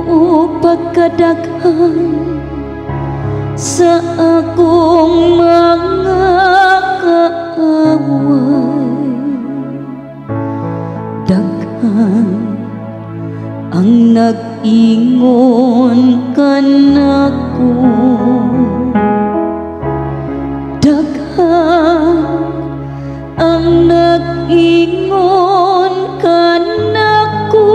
Ginoo, pagkadaghan sa akong mga kaaway. Daghan ang nag-ingon kanako, daghan ang nag-ingon kanako,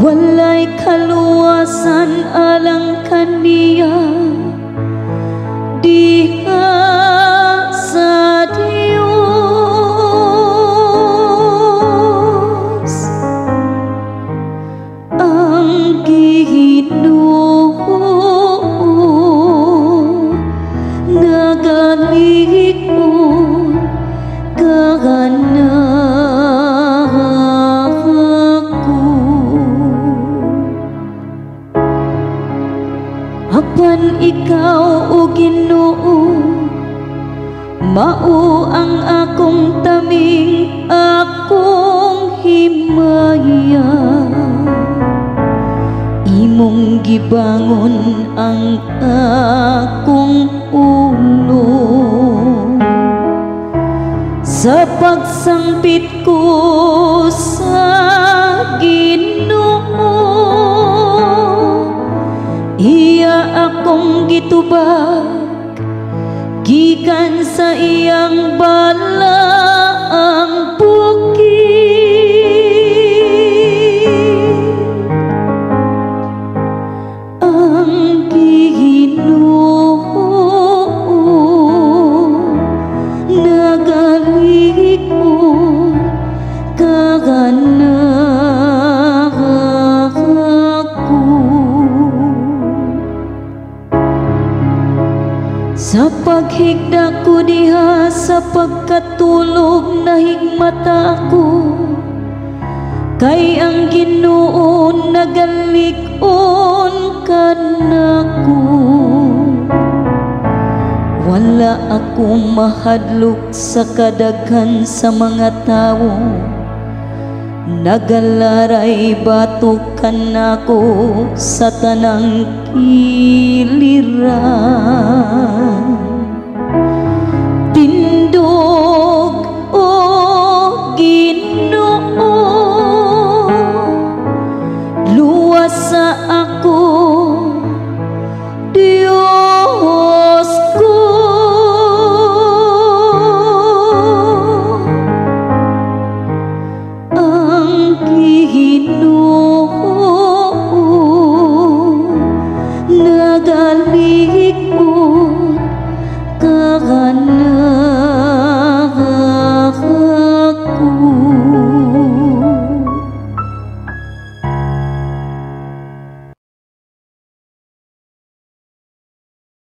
"Walay kaluwasan alang kaniya diha sa Dios." Ang Ginoo nagalig-on kanako. Apan ikaw, o Ginoo, mao ang akong taming, akong himaya. Imong gibangon ang akong ulo sa pagsangpit ko sa Ginoo. Iya akong gitubag gikan sa iyang balaang bukid. Ang Ginoo nagalig-on kanako. Sa paghigda ko diha sa pagkatulog, nahigmata ako, kay ang Ginoo nagalig-on kanako. Wala ako mahadlok sa kadaghan sa mga tawo, nagalaray batok kanako sa tanang kiliran. Tindog, o Ginoo, luwas sa ako, Diyos ko. Ang Ginoo nagalig-on